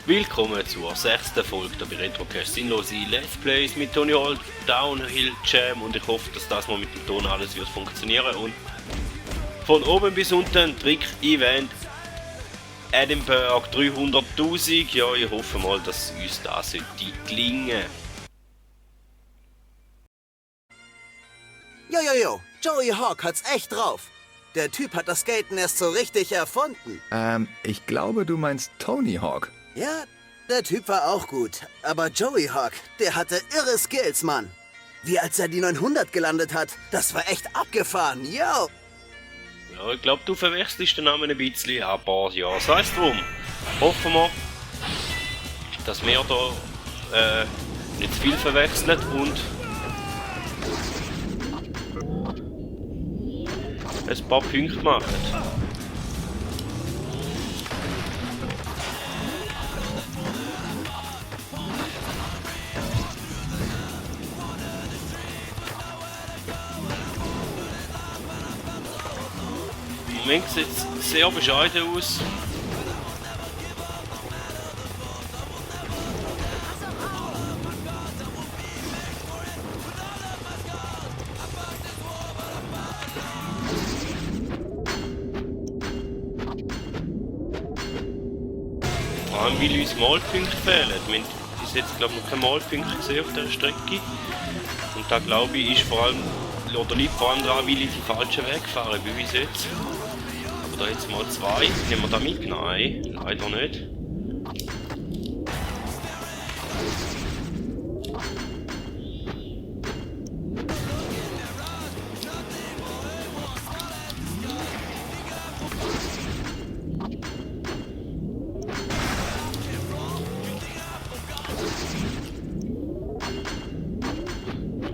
Willkommen zur 6. Folge der Retrocast Sinnlose Let's Plays mit Tony Hawk Downhill Jam und ich hoffe, dass das mal mit dem Ton alles wird funktionieren und von oben bis unten Trick-Event Edinburgh 300.000. Ja, ich hoffe mal, dass uns das sollte gelingen. Jojojo, Joey Hawk hat's echt drauf. Der Typ hat das Skaten erst so richtig erfunden. Ich glaube, du meinst Tony Hawk. Ja, der Typ war auch gut. Aber Joey Hawk, der hatte irre Skills, Mann. Wie als er die 900 gelandet hat, das war echt abgefahren, yo. Ja, ich glaube, du verwechselst den Namen ein bisschen, aber ja, sei es drum. Hoffen wir, dass wir da nicht zu viel verwechseln und ein paar Punkte machen. Im Moment sieht es sehr bescheiden aus. Vor allem weil uns Malpunkte fehlen. Wir haben bis jetzt glaube ich noch keine Malpunkte gesehen auf dieser Strecke. Und da glaube ich ist vor allem, oder liegt vor allem daran, weil ich die falschen Weg fahre, wie bis jetzt. Aber da jetzt mal zwei. Nehmen wir da mit? Nein, leider nicht.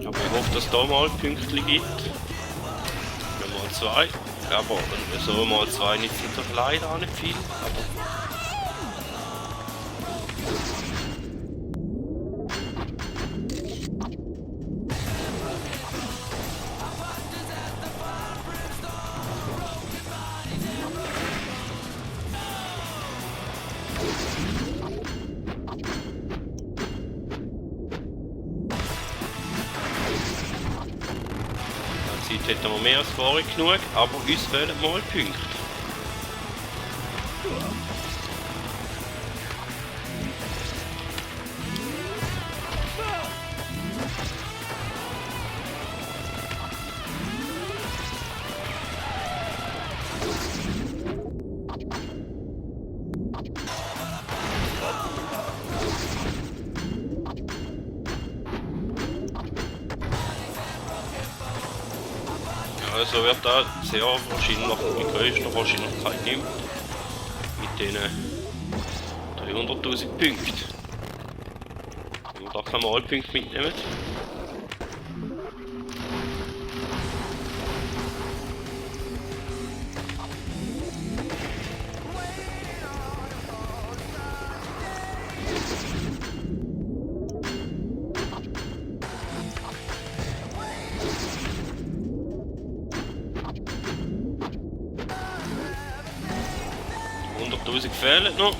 Aber ich hoffe, dass da mal Pünktchen gibt. Ja, mal zwei. Aber so mal zwei nicht sind doch leider auch nicht viel. Aber Zeit hätten wir mehr als vorher genug, aber uns fehlen mal Punkte. Also wird da sehr wahrscheinlich mit größter Wahrscheinlichkeit nimmt mit diesen 300.000 Punkten. Wenn wir da keine Malpunkte mitnehmen. Fehlen noch.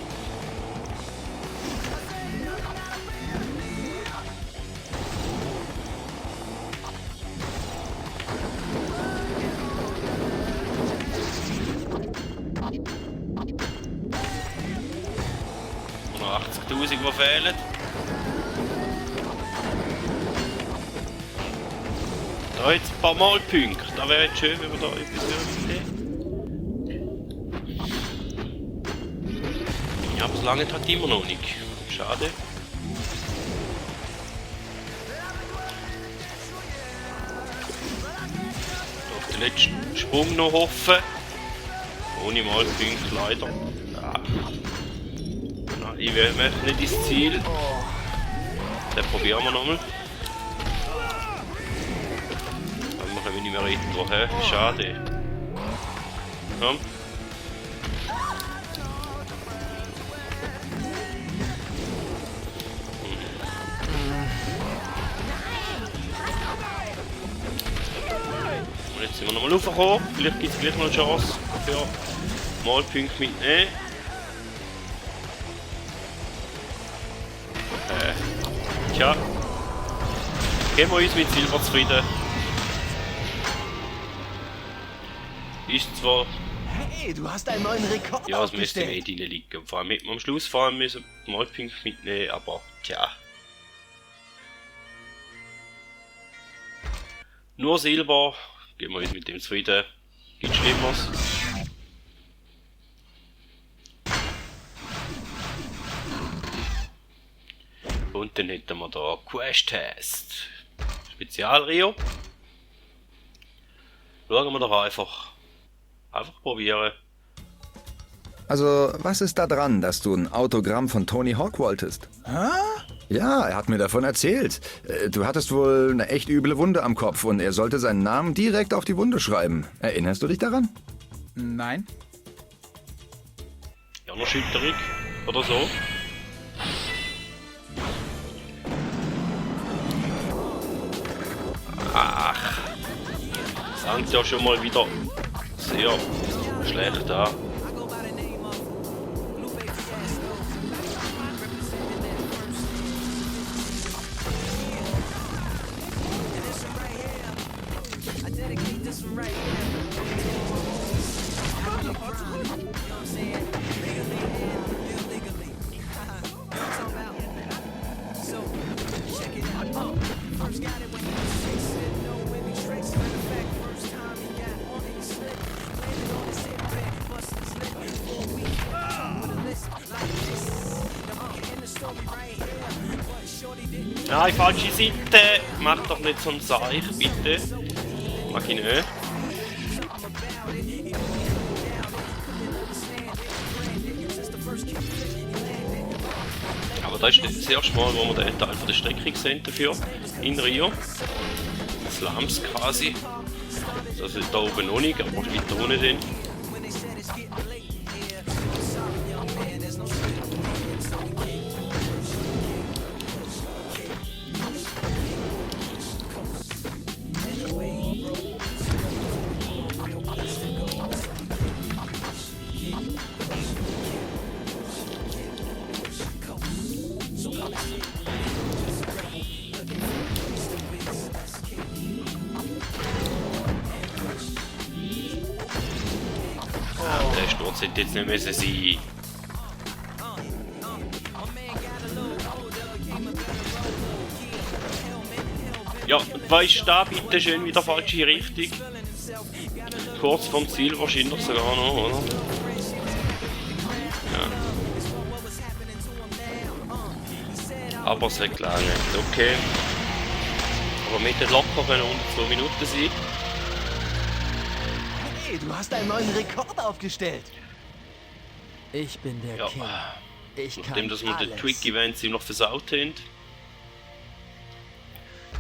Noch 80.000, die fehlen. Da jetzt ein paar Malpunkte. Da wäre jetzt schön, wenn wir da etwas würden. Aber es lange hat immer noch nicht. Schade. Auf den letzten Sprung noch hoffen. Ohne Malpunkte leider. Ja. Nein, ich möchte nicht ins Ziel. Dann probieren wir nochmal. Dann machen wir nicht mehr retro. Schade. Komm. Jetzt sind wir nochmal raufgekommen. Vielleicht gibt es gleich noch eine Chance für Malpunkte mitnehmen. Tja. Geben wir uns mit Silber zufrieden. Ist zwar... Hey, du hast einen neuen Rekord Ja, es müsste aufgestellt. im drin liegen. Vor allem hätten wir am Schluss fahren müssen, Malpink mitnehmen, aber tja. Nur Silber, geben wir uns mit dem zufrieden. Gibt Schlimmeres. Und dann hätten wir da Quest-Test. Spezial-Rio. Schauen wir doch einfach. Einfach probieren. Also, was ist da dran, dass du ein Autogramm von Tony Hawk wolltest? Ja, er hat mir davon erzählt. Du hattest wohl eine echt üble Wunde am Kopf und er sollte seinen Namen direkt auf die Wunde schreiben. Erinnerst du dich daran? Nein. Hirnerschütterung oder so. Ach, das fängt ja schon mal wieder sehr schlecht an. Nein, falsche Seite! Mach doch nicht so ein Seich, bitte. Mag ich nicht. Aber das ist das erste Mal, wo wir den Teil von der Strecke sehen dafür. In Rio. Slums quasi. Also da oben noch nicht, aber weiter unten dann. Der Sturz hätte jetzt nicht müssen sein. Ja, und was ist da bitte schön wieder falsche Richtung? Kurz vom Ziel wahrscheinlich sogar noch, oder? Ja. Aber es hat gelangt, okay. Aber mit den lockeren 102 Minuten sein. Hey, du hast einen neuen Rekord aufgestellt. Ich bin der Ja. King. Ich kann Nachdem dass wir den alles. Twig-Events noch versaut haben,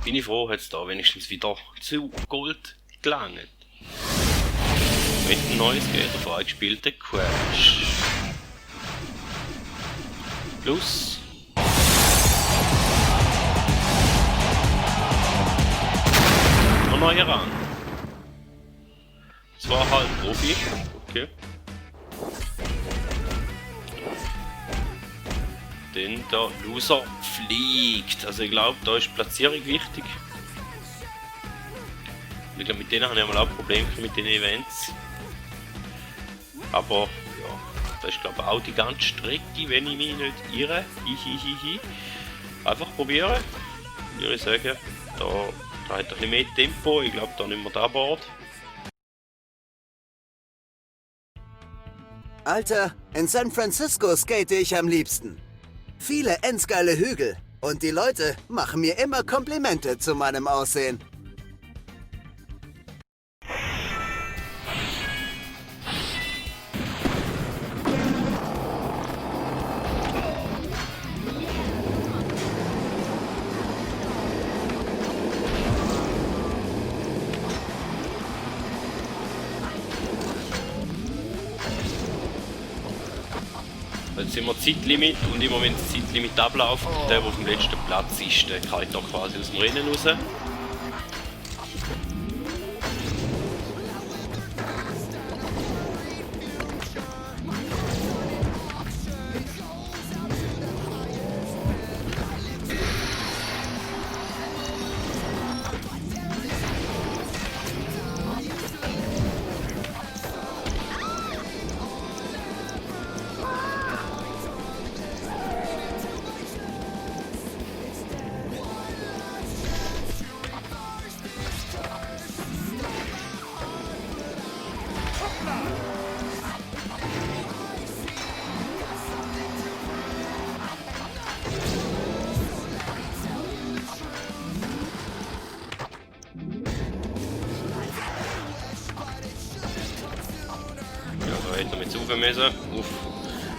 bin ich froh, hat es da wenigstens wieder zu Gold gelangt. Mit dem neues Geld auf eingespielten Crash. Plus. Noch neuer Rang. Zwar halt Profi, okay. Denn der Loser fliegt. Also ich glaube, da ist Platzierung wichtig. Ich glaube, mit denen habe ich mal auch Probleme mit den Events. Aber ja, das ist glaube ich auch die ganze Strecke, wenn ich mich nicht irre. Hihihihi. Einfach probieren. Würde ich sagen, da hat ein bisschen mehr Tempo. Ich glaube, da nehmen wir da Board. Alter, in San Francisco skate ich am liebsten. Viele endgeile Hügel. Und die Leute machen mir immer Komplimente zu meinem Aussehen. Jetzt sind wir Zeitlimit und immer wenn das Zeitlimit abläuft, der auf dem letzten Platz ist, der kann da quasi aus dem Rennen raus. müssen auf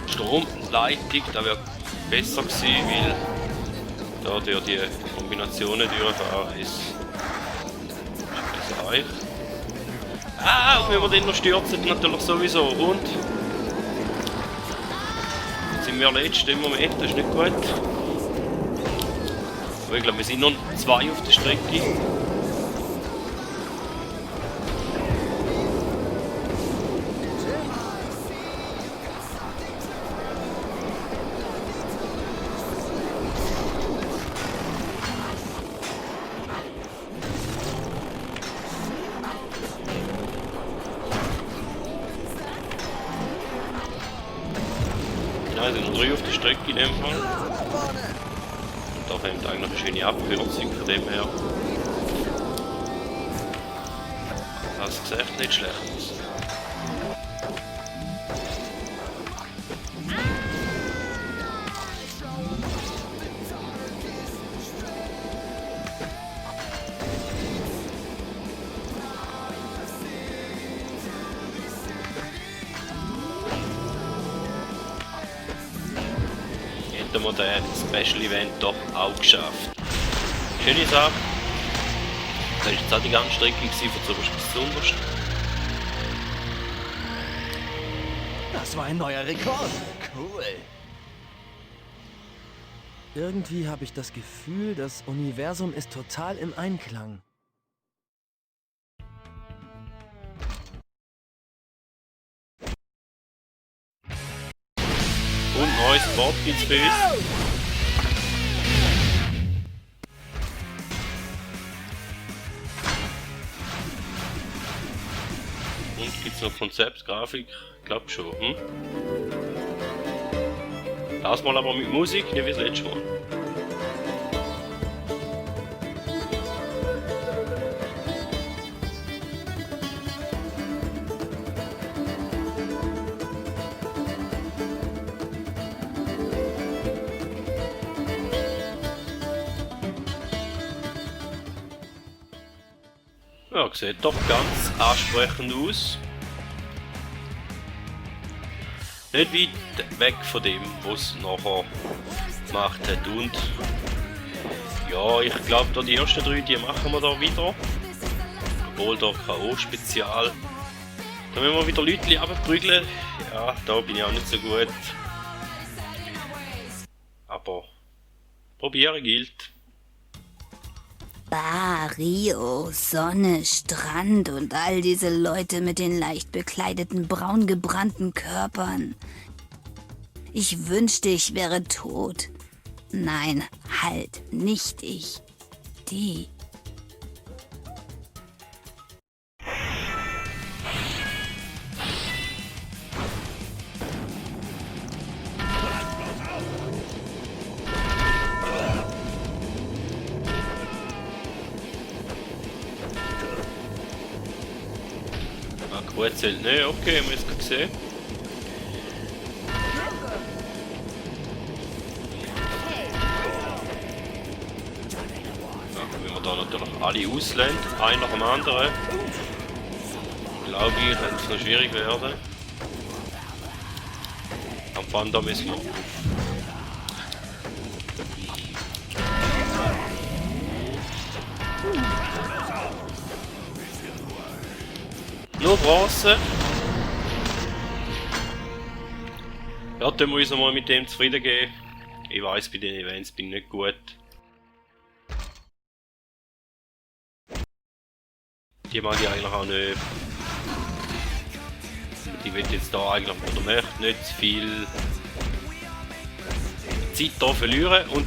Stromleitung. Das wäre besser gewesen, weil da durch die Kombinationen durchfahren ist besser reich. Ah, und wenn wir den noch stürzen, natürlich sowieso. Und jetzt sind wir letzt im Moment, das ist nicht gut. Aber ich glaube, wir sind noch 2 auf der Strecke. Ja, sind noch 3 auf der Strecke in dem Fall. Da kommt eigentlich eine schöne Abkürzung von dem her. Das sieht echt nicht schlecht aus. Hätten wir den Special Event doch auch geschafft. Schöne Sache. Das war jetzt auch die ganze Strecke von zuoberst bis zuunterst. Das war ein neuer Rekord. Cool. Irgendwie habe ich das Gefühl, das Universum ist total im Einklang. Und neues Wort gibt's für uns. Und gibt's noch Konzeptgrafik? Ich glaube schon. Das mal aber mit Musik, nicht wie das letzte Mal. Ja, sieht doch ganz ansprechend aus. Nicht weit weg von dem, was es nachher gemacht hat. Und ja, ich glaube, da die ersten 3, die machen wir da wieder. Obwohl da K.O.-Spezial. Da müssen wir wieder Leute abprügeln. Ja, da bin ich auch nicht so gut. Aber probieren gilt. Bar, Rio, Sonne, Strand und all diese Leute mit den leicht bekleideten, braun gebrannten Körpern. Ich wünschte, ich wäre tot. Nein, halt, nicht ich. Die. Gut zählt nicht, okay, haben wir jetzt gesehen. Ja, wenn wir da natürlich alle auslehnt, einer nach dem anderen, glaube ich, könnte es noch schwierig werden. Am Panda müssen wir. Nur Bronze. Ja, dann muss ich mal mit dem zufrieden gehen. Ich weiss, bei den Events bin ich nicht gut. Die mag ich eigentlich auch nicht. Ich will jetzt da eigentlich oder möchte nicht zu viel Zeit hier verlieren. Und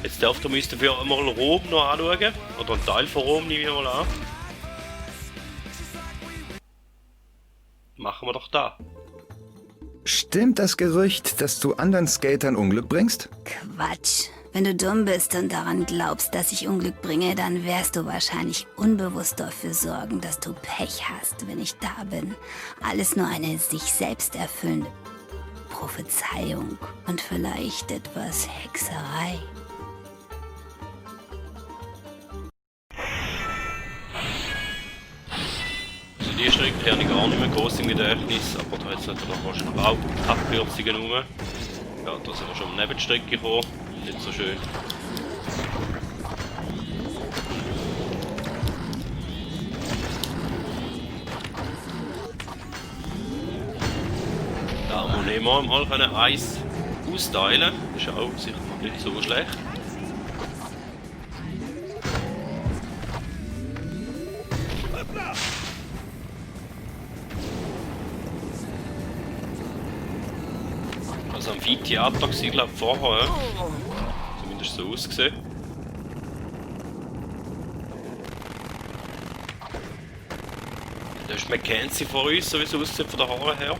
jetzt dürft ihr müsst dafür mal Rom noch anschauen. Oder einen Teil von Rom nehme ich mal an. Machen wir doch da. Stimmt das Gerücht, dass du anderen Skatern Unglück bringst? Quatsch. Wenn du dumm bist und daran glaubst, dass ich Unglück bringe, dann wirst du wahrscheinlich unbewusst dafür sorgen, dass du Pech hast, wenn ich da bin. Alles nur eine sich selbst erfüllende Prophezeiung und vielleicht etwas Hexerei. Also die Strecke eigentlich habe ich gar nicht mehr groß im Gedächtnis, aber da hat es natürlich wahrscheinlich auch Abkürzungen rum. Ja, da sind wir schon am Nebenstrecke gekommen, nicht so schön. Da muss ich mal Eis austeilen, ist auch sicher nicht so schlecht. Also am Viehtheater war ich glaube vorher, zumindest so ausgesehen. Da ist Mackenzie vor uns, so wie es aussieht von den Haaren her.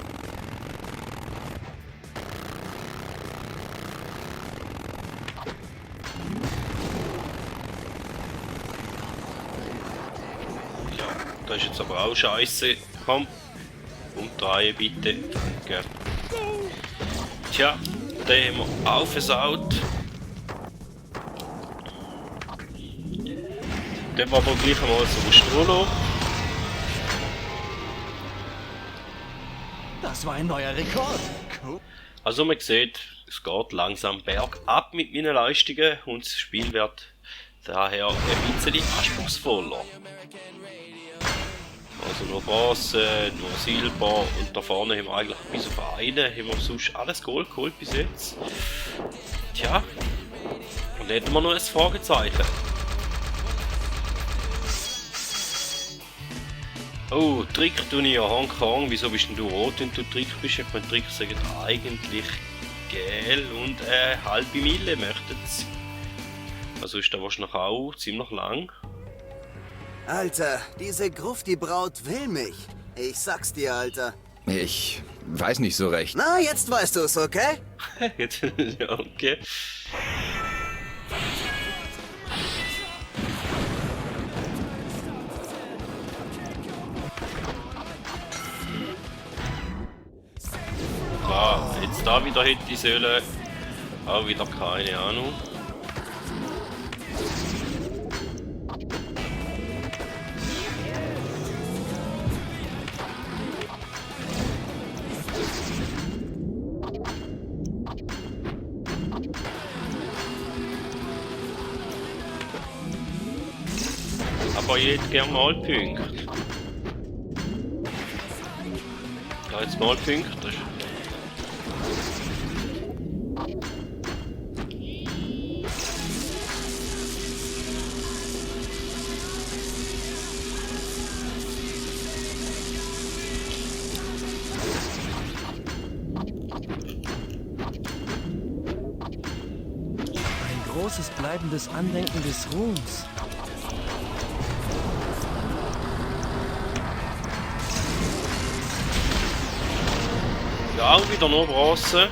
Ja, das ist jetzt aber auch scheiße. Komm, umdrehen bitte. Okay. Tja, den haben wir aufgesaut. Den war aber gleich einmal so ein Strolo. Das war ein neuer Rekord. Cool. Also man sieht, es geht langsam bergab mit meinen Leistungen und das Spiel wird daher ein bisschen anspruchsvoller. Also nur Bronze, nur Silber und da vorne haben wir eigentlich bis auf einen, haben wir sonst alles Gold geholt bis jetzt. Tja, und da hätten wir noch ein Fragezeichen. Oh, Trickturnier Hongkong, wieso bist denn du rot, wenn du Trick bist? Ich meine, Trick sagen eigentlich gel und halbe Mille möchten sie. Also ist der wahrscheinlich auch ziemlich lang. Alter, diese Gruft, die Braut will mich. Ich sag's dir, Alter. Ich weiß nicht so recht. Na, jetzt weißt du's, okay? Ja, okay. Ah, jetzt da wieder hätte ich sollen. Auch wieder keine Ahnung. Aber ich hätte gerne mal Punkte. Da jetzt mal Punkte. Ein großes bleibendes Andenken des Ruhms. Ja, auch wieder nur Bronze.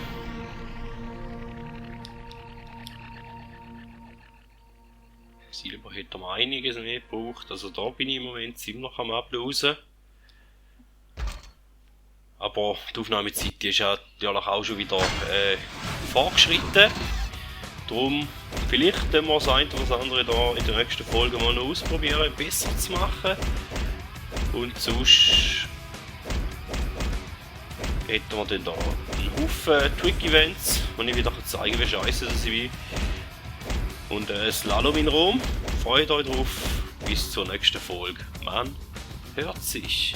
Silber hätte man einiges mehr gebraucht, also da bin ich im Moment ziemlich am Ablausen. Aber die Aufnahmezeit ist ja natürlich auch schon wieder fortgeschritten. Darum vielleicht wir das eine oder das andere da in der nächsten Folge mal noch ausprobieren, besser zu machen. Und sonst hätten wir dann da einen Haufen Trick-Events, wo ich wieder zeigen kann, wie scheiße das ich bin. Und Slalom in Rom. Freut euch drauf. Bis zur nächsten Folge. Man hört sich.